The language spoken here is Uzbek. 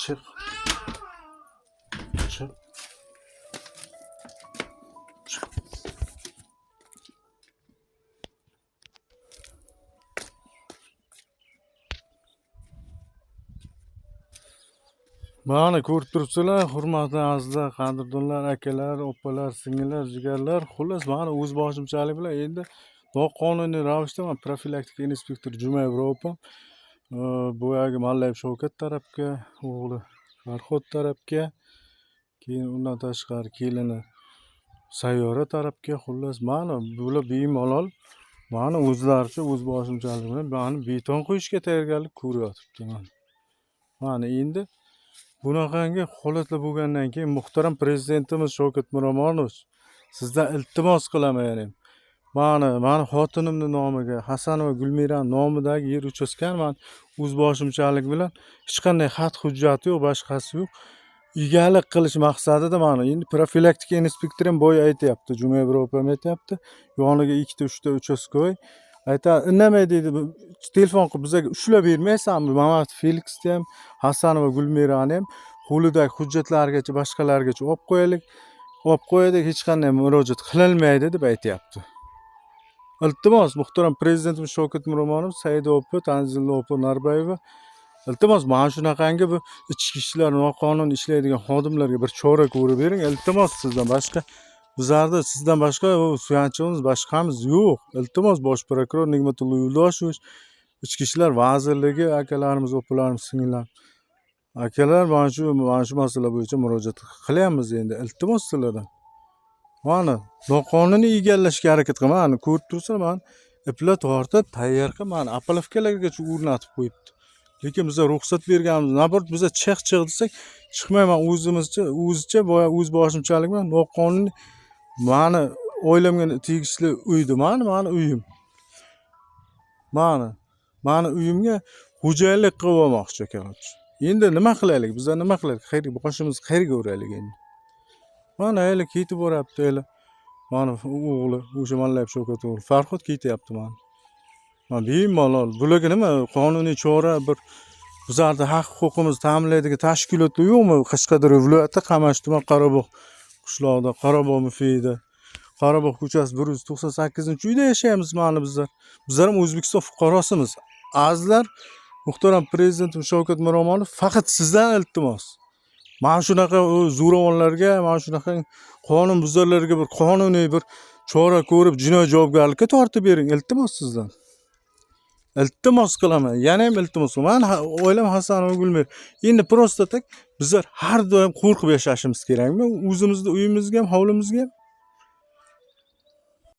Chiq. Chiq. Chiq. Mana ko'rib turibsizlar, hurmatli azizlar, qadrdonlar, akalar, opalar, singillar, jigarlar. Xullas, mana o'z boshimchalik bilan endi noqonuniy ravishda man profilaktika inspektori Jumayev Rauf opam boyagi Mallayev Shavkat tarafga, o'g'li Farhod tarafga, keyin undan tashqari kelini Sayyora tarafga, xullas mana bular bemalol mana o'zlaricha o'z boshimchalik bilan mani beton qo'yishga tayyorgarlik ko'ryotibdi mana. Mana endi bunaqangi holatlar bo'lgandan keyin muhtaram prezidentimiz Shavkat Miromonovich, sizdan iltimos qilaman yana. Mani xotinimni nomiga, Hasanova Gulmira nomidagi yer uchastkani man o'z boshimchalik bilan hech qanday xat hujjati yo'q, boshqasi yo'q. Egalik qilish maqsadida mana endi profilaktika inspektori ham boya aytyapti, Jumayev opam aytyapti. Yoniga 2 ta 3 ta uchastkoy aytadi, indamay deydi, telefon qilib bizga ushlab bermaysanmi? Mamat Feliksni ham, Hasanova Gulmirani ham qo'lidagi hujjatlargacha, boshqalargacha olib qo'yaylik. Olib qo'yaylik, hech qanday murojaat qilinmaydi deb aytyapti. Iltimos, muhtaram prezidentimiz Shavkat Miromonov, Saida opa, Tanzila opa Narbayeva, iltimos mana shunaqangi bu ichki ishlar noqonun ishlaydigan xodimlarga bir chora ko'rib bering. Iltimos, sizdan boshqa bizlarda sizdan boshqa suyanchig'imiz, boshqamiz yo'q. Iltimos, bosh prokuror Nigmatullo Yo'ldoshovich, Ichki ishlar vazirligi akalarimiz, opalarimiz, singillar, akalar, mana shu masala bo'yicha murojaat qilyapmiz endi. Iltimos sizlardan. Mana noqonuniy egallashga harakat qilma. Mana ko'rib tursan, mana iplar tortib tayyor qilib, mana apalovkalargacha o'rnatib qo'yibdi. Lekin biza ruxsat berganmiz. Naborot biza chiq chiq desak, chiqmayman o'zimizcha, o'zicha boya o'z boshimchalik bilan noqonuniy mani oilamga tegishli uydi. Mani uyim. Mani uyimga xo'jayinlik qilib olmoqchi, короче. Endi nima qilaylik? Biza nima qilaylik? Qayerga boshimizni qayerga uraylik endi? Mana hali ketib boryapti hali. Mana o'g'li, o'sha Mallayev Shavkat o'g'li Farhod ketyapti mana. Mana bemalol bularga nima qonuniy chora bir bizlarni haq huquqimizni ta'minlaydigan tashkilotlar yo'qmi? Qashqadaryo viloyati Qamash tuman Qorabog' qishlog'ida, Qorabog' mufeyida, Qorabog' ko'chasi 198-uyda yashaymiz mana bizlar. Bizlar ham O'zbekiston fuqarosimiz. Azizlar, muhtaram prezidentimiz Shavkat Miromonov, faqat sizdan iltimos. Mana shunaqa zo'ravonlarga, mana shunaqa qonunbuzarlarga bir qonuniy bir chora ko'rib, jinoiy javobgarlikka tortib bering, iltimos sizdan. Iltimos qilaman, yana ham iltimos qilaman. Oilam Hasanova Gulmir. Endi просто так bizlar har doim qo'rqib yashashimiz kerakmi? O'zimizni uyimizga ham, hovlimizga ham.